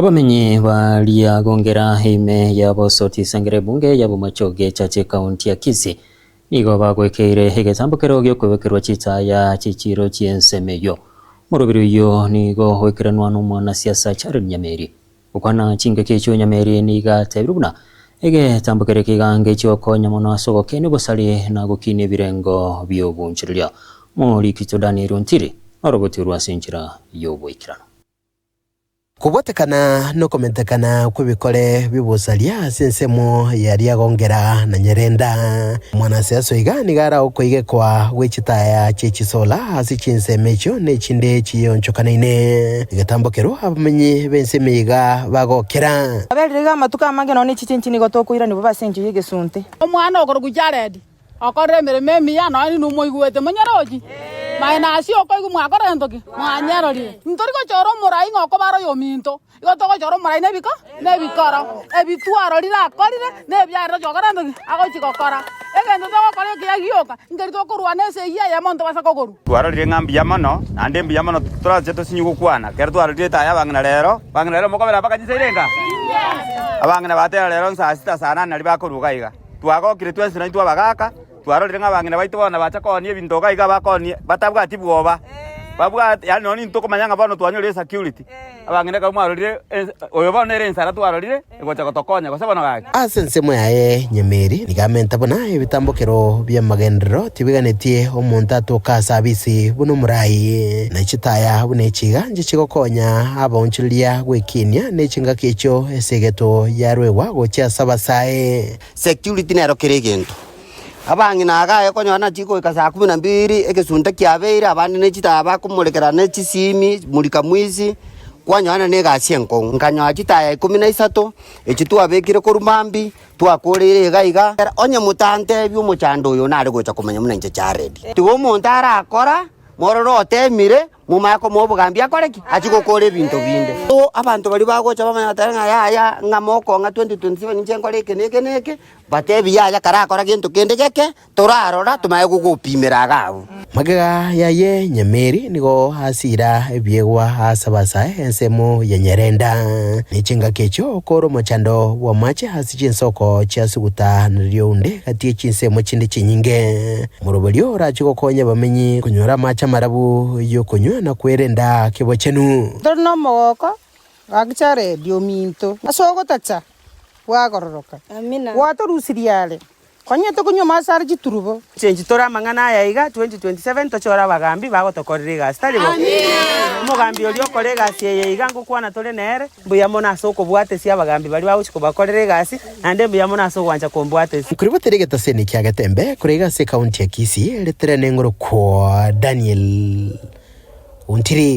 Abamenyi ba Riagongera ime ya Bosoti Sengera ebunge ya Bomachoge Chache ekaunti ya Kisii nigo bagoekeire egetambokero gi'okobekerwa chitaya chichiiro chi'ensemo eyio. Omoroberi oyio nigo oekeranwa n'omwanasiasa Jared Nyameri. Gokwana chingaki echio Nyameri nigo atebire buna egetambokero eke iga ngechi gokonya mono ase ogokenia obosari na gokinia ebirengo bi'obonchoreria. Omoriki Daniel Ontiri norogotirwe ase enchera y'oboikeranu. Kobwatekana nokomentekana kw'ebikore bi'obosaria ase ensemo ya Riagongera na Nyerenda, omwanasiasa oiga nigo araokoigekwa gwe chitaya chie chisola ase chinsemo echio na echinde chionchokanaine. Egetambo kerwo abamenyi b'ensemo iga bagokera. Aberire iga amatuko amange nonya ne chichinchi nigo tokoiranigwa bobe ase enchera y'egesunte. Omwana okorokwa Jaredi Okorire emeremo emiya, nonya ninwe moigwete, monyerochi? Maene ase okoigwa mwakora gento ki? Mwanyerorire. Ntori gochora omorai ng'a okobara oyominto, igo togochora omorai nebiko? Nebikoro. Ebi twarorire akorire, na ebiarire ochi gokora gento ki? Agochi gokora. Egento togokora ekiya gioka, nkeri tokorwana ase eyio eyemo ntobasa kogorwa. Twarorire ng'a mbuya mono, naende mbuya mono torache tosinye gokwana. Ekero twarorire etaya abang'ina rero, abang'ina rero mokobera mpaka chinsa irenga? Abang'ina batera rero nsaa sita saa nane naria bakoruga iga. Twagokire twensi naintwe abagaaka, twarorire ng'a abang'ina baito bono bacha koonia ebinto iga iga bakoonie batabwati bwoba, babwate yaani nonya intwe tokomanya ng'a bono twanyorire esecurity, abang'ina ekero mwarorire ense oyo bono nere ensara twarorire egocha gotokonya gose bono gaki. Ase ensemo yaye Nyamiri nigo amenta buna ebitambokero bi'amagenderero tibiganetie omonto atoke ase abisi buna omorai, na chitaya buna echiga nchiche chigokonya abaonchoreria gwekinia ne chingaki echio esegeto yarwegwa gochia ase abasae. Security nero kera egento. Abang'ina iga aye okonyora nachia goika saa kumi na mbili, egesunte kiabeire, abande ne chitaya bakomorekera ne chisimi, mulika mwizi, kwanyora na egasi enkong'u. Nkanyora chitaya ikomi na isato, echi twabekire korwa mambia, twakoreire iga iga. Onye motantebia omochando oyo nare gocha komanya buna inche Jared. Tiga omonto arakora, morore otemire, Momanye komoa obogambi akore ki? Achie gokora ebinto binde. Abanto baria bagocha bamanye goteba ng'a yaya ng'a mokong'a 2027 inche nkore eke na eke na eke, batebi yaya karakora gento kende geke, torarora tomanye gogopimera iga abwo. Magega yaye Nyameri nigo asira ebiegwa ase abasae ensemo ya Nyerenda. Ne chingaki echio okora omochando bw'amache ase chinsoko chia Suguta na Riounde gati ye chinsemo chinde chinyinge. Omoroberio orache gokonya abamenyi konyora amache amarabu y'okonywa na kwerenda kebochenu. Tori nomogoko, gaki Jared ominto, ase ogotacha bwagororoka, gwatorusirie are, konya tokonywa amache are chiturubo. Chenchi tore amang'ana aya iga 2027 tochore abagambi bagotokorera egasi tari bo? Omogambi oria okore egasi eye iga ngokwana tore nere, mbuya mono ase okobwatesia abagambi baria bagochia kobakorera egasi, naende mbuya mono ase ogwancha kombwatesia. Nkoribotera egetaseni kia Getembe korwa iga ase ekaunti ya Kisii, ritere nengoro kwa Daniel Ontiri.